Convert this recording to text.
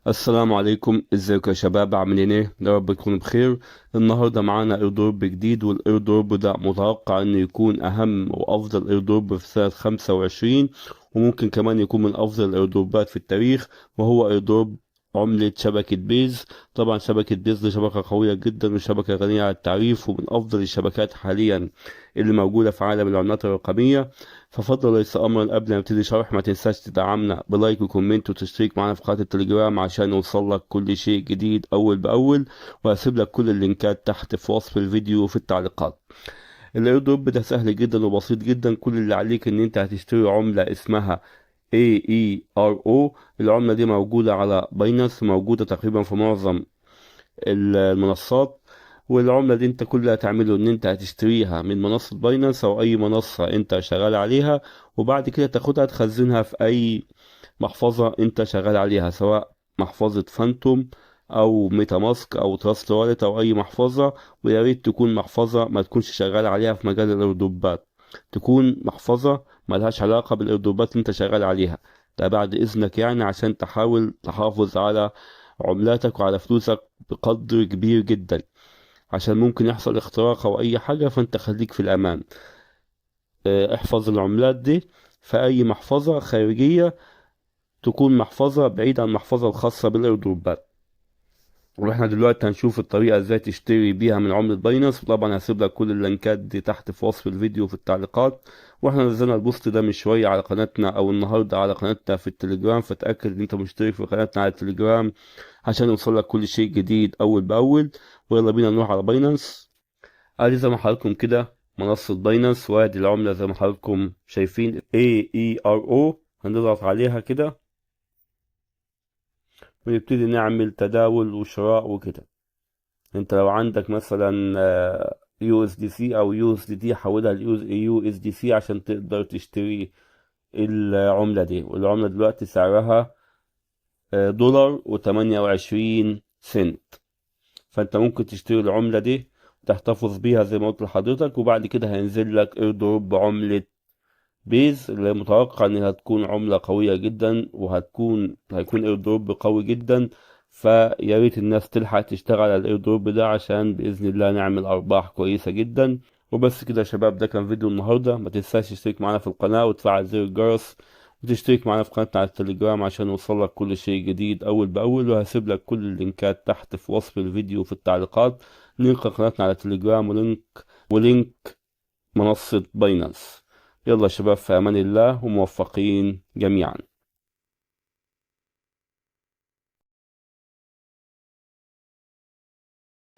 السلام عليكم، ازيكم يا شباب؟ عاملين ايه؟ يا رب تكونوا بخير. النهارده معانا airdrop جديد، وال airdrop ده متوقع انه يكون اهم وافضل airdrop في سنه 25، وممكن كمان يكون من افضل ال airdrop ات في التاريخ، وهو airdrop عملة شبكة بيز. طبعا شبكة بيز دي شبكة قوية جدا وشبكة غنية عن التعريف، ومن أفضل الشبكات حاليا اللي موجودة في عالم العملات الرقمية. ففضل ليس أمرا، قبل ما نبتدي شرح ما تنساش تدعمنا ب like و comment وتشترك معنا في قناة التليجرام عشان يوصل لك كل شيء جديد أول بأول، وهسيب لك كل ال link ات تحت في وصف الفيديو وفي التعليقات. ال airdrop ده سهل جدا وبسيط جدا، كل اللي عليك ان انت هتشتري عملة اسمها AERO. العملة دي موجودة على باينانس، موجودة تقريبا في معظم المنصات. والعملة دي انت كل اللي هتعمله ان انت هتشتريها من منصة باينانس او اي منصة انت شغال عليها، وبعد كده تاخدها تخزنها في اي محفظة انت شغال عليها، سواء محفظة فانتوم او ميتا ماسك او تراست واليت او اي محفظة. ويا ريت تكون محفظة ما تكونش شغال عليها في مجال ال airdrop ات، تكون محفظة ملهاش علاقة بال airdrop ات اللي انت شغال عليها، ده بعد اذنك عشان تحاول تحافظ على عملاتك وعلى فلوسك بقدر كبير جدا، عشان ممكن يحصل اختراق او اي حاجة، فانت خليك في الامان. احفظ العملات دي في اي محفظة خارجية، تكون محفظة بعيدة عن المحفظة الخاصة بال airdrop ات. واحنا دلوقتي هنشوف الطريقة ازاي تشتري بيها من عملة باينانس، وطبعا هسيب لك كل ال link ات دي تحت في وصف الفيديو في التعليقات. واحنا نزلنا ال post ده من شوية على قناتنا او النهاردة على قناتنا في التليجرام، فتأكد ان انت مشترك في قناتنا على التليجرام عشان يوصل لك كل شيء جديد اول باول. ويلا بينا نروح على باينانس. ادي زي ما حضراتكم كده منصة باينانس، وادي العملة زي ما حضراتكم شايفين AERO، هنضغط عليها كده ونبتدي نعمل تداول وشراء وكده. انت لو عندك مثلا USDC او USDT حولها ل USDC عشان تقدر تشتري العملة دي. والعملة دلوقتي سعرها دولار وتمانية وعشرين سنت، فانت ممكن تشتري العملة دي وتحتفظ بيها زي ما قلت لحضرتك، وبعد كده هينزل لك airdrop عملة بيز اللي متوقع انها تكون عملة قوية جدا، هيكون airdrop قوي جدا. فيا ريت الناس تلحق تشتغل على ال airdrop ده عشان باذن الله نعمل ارباح كويسة جدا. وبس كده يا شباب، ده كان فيديو النهارده. ما تنساش تشترك معانا في القناة وتفعل زر الجرس وتشترك معانا في قناتنا على التليجرام عشان يوصلك كل شيء جديد اول باول، وهسيب لك كل ال link ات تحت في وصف الفيديو وفي التعليقات، link قناتنا على التليجرام و link منصة باينانس. يلا يا شباب، في امان الله وموفقين جميعا.